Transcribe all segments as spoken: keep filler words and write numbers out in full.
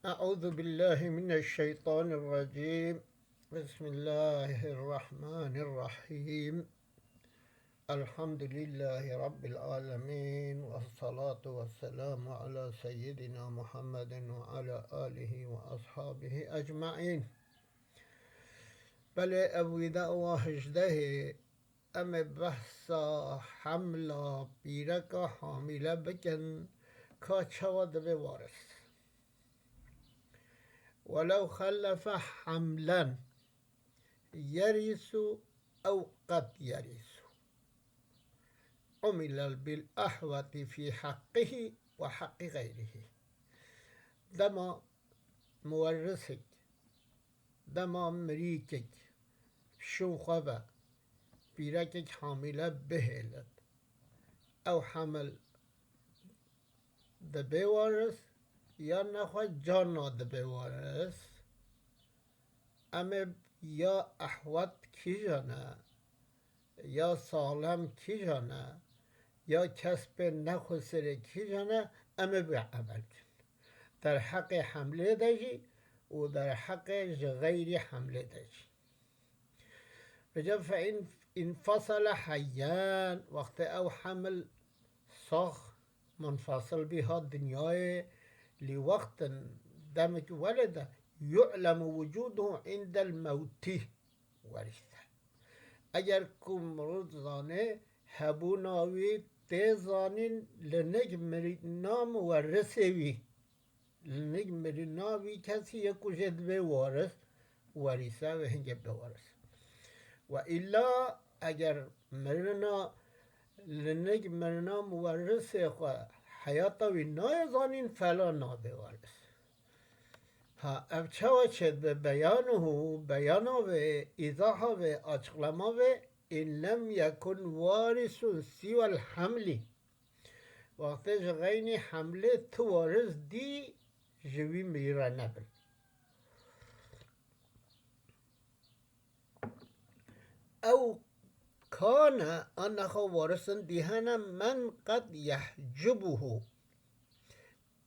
أعوذ بالله من الشيطان الرجيم. بسم الله الرحمن الرحيم. الحمد لله رب العالمين، والصلاة والسلام على سيدنا محمد وعلى آله وأصحابه أجمعين. Belê ev wîdeoya hejdehê, em ê behsa hemla pîreka hamîle bikin, ka çawa dibe waris. ولو خلف حملا يرث أو قد يرث، عمل بالأحوط في حقه وحق غيره. Dema muwerrisek, dema mirîkek şûn xwe ve pîrekek hamîle bihêlit, ew hemil dibe waris, yan nexwe carna dibe waris. Em ê ya ehwet kîjan e, ya saxlem kîjan e, ya kes pê nexusirê kîjan e, em ê bi emel kin. Derheqê hemlê de jî û derheqê ji xeyrî hemlê de jî. Vêca fe in, infasale heyyen, wextê ew hemil sax munfasil bî hat dinyayê, lî wextin demek welede yu'lemu wucuduhu indel mewtî werîse. Eger ku mirov zanê, hebûna wî tê zanîn li nik mirîna muwerrisê wî. Li nik mirina wî kesî ye ku jê divê waris, werîse ve hingê be waris. Ve îlla eger mirina li nik mirina muwerrisê xwe heyata wî nayê zanîn, fela nabe waris. Ha, ev çawa çêdibe? Beyanuhu, beyana vê, îzaha vê, açıklama vê, in lem yekun warisun siwel hemlî. Wextê ji xeynî hemlê tu waris dî ji wî mîre nebin. Ew kane, an nexwe warisin dî hene, men qed yehcubuhu.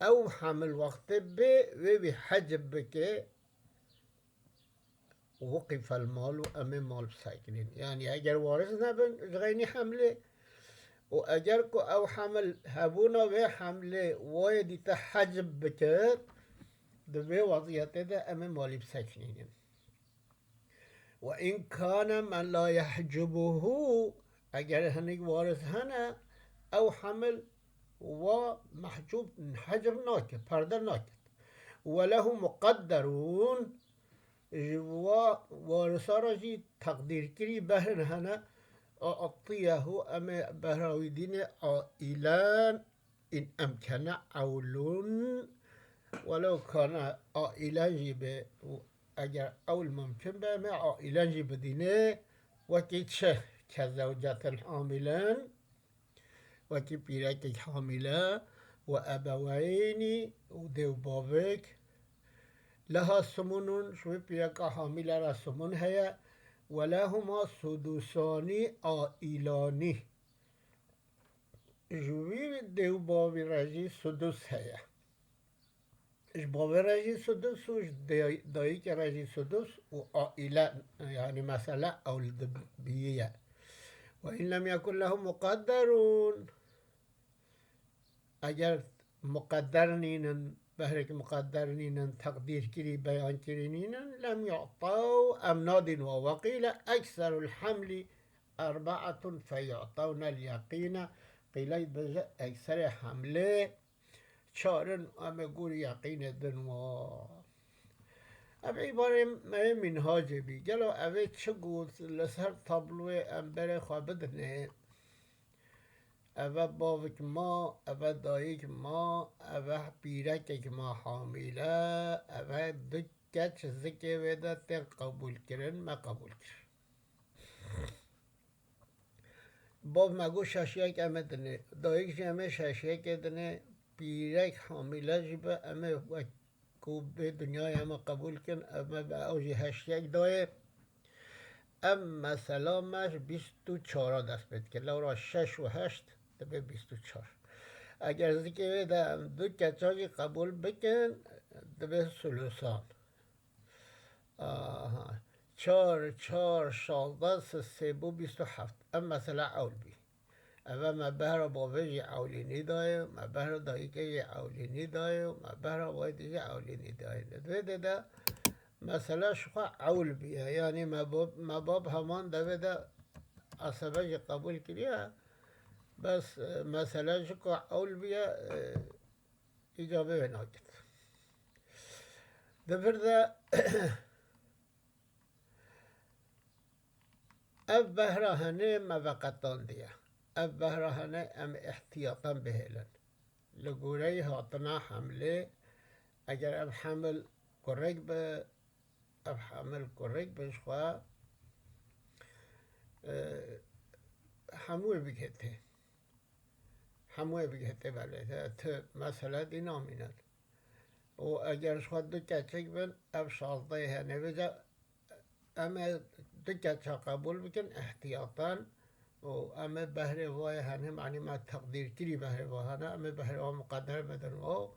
Ew hemil wextê bê wê wî hecb bike, وقف المال û em ê mal bisekinîn. Yanî eger waris nebin ji xeynî hemlê û eger ku ew hemil hebûna wê hemlê wayê dîte hecb bike, di vê weziyetê de em ê malî bisekinînin. Ve in kane men la yehcubuhu, eger hinek waris hene, ew hemil wa mehcûb, hecb nake, perde nake. Ve lehu muqedderûn, ji wa warisa re jî teqdîrkirî behr hene, u'tiyehu, em ê behra wî dînê ailen in emkene ewlun, welew kane ailen jî be, eger ewl mumkin be, em ê ailen jî bidînê, wekî çi, kezewcetin hamilen, wekî pîrekek hamîle, ve ebeweynî, û dê û bavek, leha sumunun, ji wê pîreka hamîle re sumun heye, ve lehuma sudusanî ailanî. Ji wî dê û bavî re jî sudus heye. Ji bavê re jî sudus û ji day-, dayikê re jî sudus û aîle, yanî mesele ew li dibî ye. Ve in lem yekun lehu muqedderûn. Eger muqedder nînin, behrek muqedder nînin, teqdîrkirî, beyankirî nînin, lem yu'tew, em nadîn we. Ve qîle ekserul hemlî erbe'etun feyu'tewnel yeqîne. Qîley bije ekserê hemlê çar in, em ê gorî yeqînê din wa. Ev îbarê me yê mînhacê bî. Gelo ev ê çi got, li ser tabloyê em berê xwe bidinê? Eve bavik ma, eve dayik ma, eve pîrekek ma hamîle, eve du keç zikê wê de tên qebûlkirin, me qebûl kir. Bav me got şaşiyek em ê dinê, dayik jî em ê şaşiyekê dinê, pîrek hamîle jî be, em ê wek ku bê dinyayê em ê qebûl kin, em ê be ew jî heştiyek dayê. Em mesela me ji bîst û çar a dest pê dike, lewra şeş û heşt dibe bîst û çar. Eger zikê wê de em du keça jî qebûl bikin, Dibe sulusan. Aha. Çar, çar, şazdeh, sê bû bîst û heft. Ev mesela ewl bî. Eve me behra bavê jî ewlînî dayê, me behra dayikê jî ewlînî dayê, me behra waytê jî ewlînî dayê. Di vê de de mesela ji xwe ewl bûye. Yanî me bab, me bab heman devê de esebe jî qebûl kiriye. Bes, e, mesele ji ku ewl bûye, e, îcabê wê nakit. Di vir de ev behra hene me veqetandiye. Ev behra hene em îhtiyatan bihêlin. Li goreyî hatina hemlê, eger ev hemil kurek bi, ev hemil kurek bi ji xwe, e, hemû wê bigihitê. Hemû wê bigihitê belê. Ti mesele dî namîne. Û eger ji xwe du keçik bin, ev şazdehê hene. Vêca em ê du keça qebûl bikin, ihtiyatan. Û em ê behrê vayê hene, manî me teqdîrkirî behrê va hene, em ê behrê wa miqeder bidin û,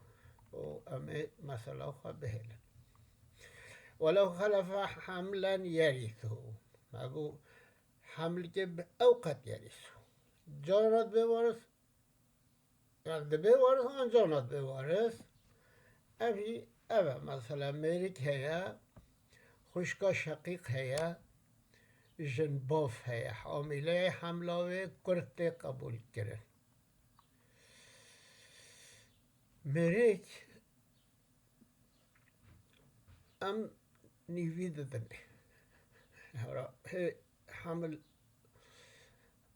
û em ê mesela xwe bihêlin. Welew xelefe hemlen yerîsu. Me got, hemlikê bi ew qet yerîsu. Carna dibe waris, yani dibe waris, an carna dibe waris. Ev jî ev e, mesela mêrik heye, xwişka şeqîq heye, jinbav heye. Hamîleyê hemla wê kurd tê qebûlkirin. Mêrik em nîvî didinê. Hera, hê hemil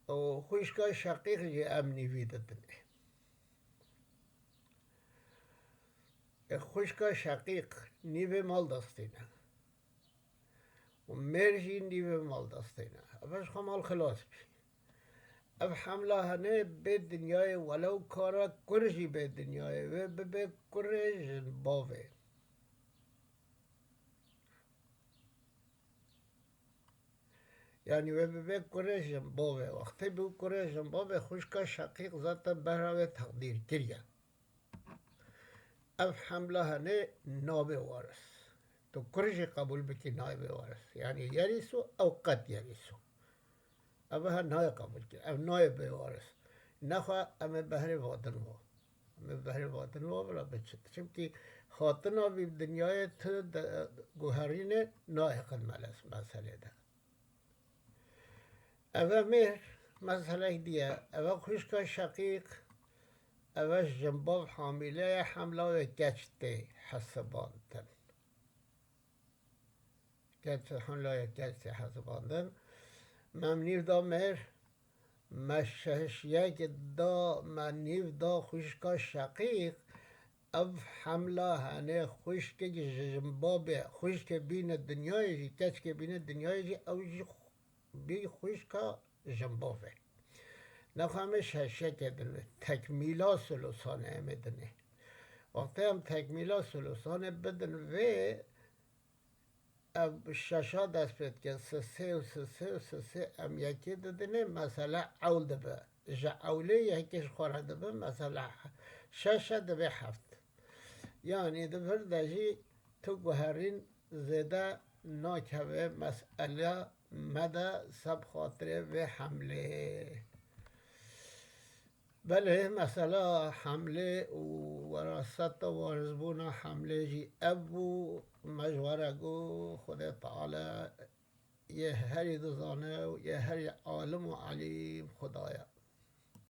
û xwişka şeqîq jî em nîvî didinê. E, xwişka şeqîq nîvê mal destîne. Û mêr jî nîvê mal destîne. Ev ji xwe mal xilas bî. Ev hemla hene bê dinyayê, welew kara kur jî bê dinyayê, wê bibe kurê jinbavê. Yanî wê bibe kurê jinbavê. Wextê bû kurê jinbavê, xwişka şeqîq zaten behra wê teqdîr kiriye. Ev hemla hene nabe waris. Tu kur jî qebûl bikî, nayê bê waris. Yanî yerîsu ew qet yerîsu. Ev ha nayê qebûl kir. Ev nayê bê waris. Nexwe em ê behrê vadin wa. Em ê behrê vadin wa bila biçin. Çimkî hatina vî dinyayê tu de, guherînê nayê qil meles meselê de. Eve mêr, meselek diye. Eve xwişka şeqîq, eve jinbav hamîle ye, hemla wê keç tê hesibandin. Keç, hemla wê keç tê hesibandin. Me nîv da mêr, me şeşiyek da, me nîv da xwişka şeqîq, ev hemla hene xwişkek ji jinbabê, xwişkê bîne dinyayê jî, keçkê bîne dinyayê jî, ew jî bî xwişka jinbabê. Nexwe em ê şeşekê dinê, tekmîla sulusanê em ê dinê. Wextê em tekmîla sulusanê bidin vê, ev şeşa dest pê dike, sisê û sisê û sisê em yekê didinê, mesela ewl dibe. Ji ewlê yekê ji xwe re dibe, mesela şeşe dibe heft. Yanî di vir de jî tu guherîn zêde nakeve meseleya me de seb xatirê vê hemlê. Belê, mesela hemlê û weraseta warizbûna hemlê jî ev bû, me ji we re got, Xwedê Teala yê herî dizane û yê herî alim û elîm Xuda ye.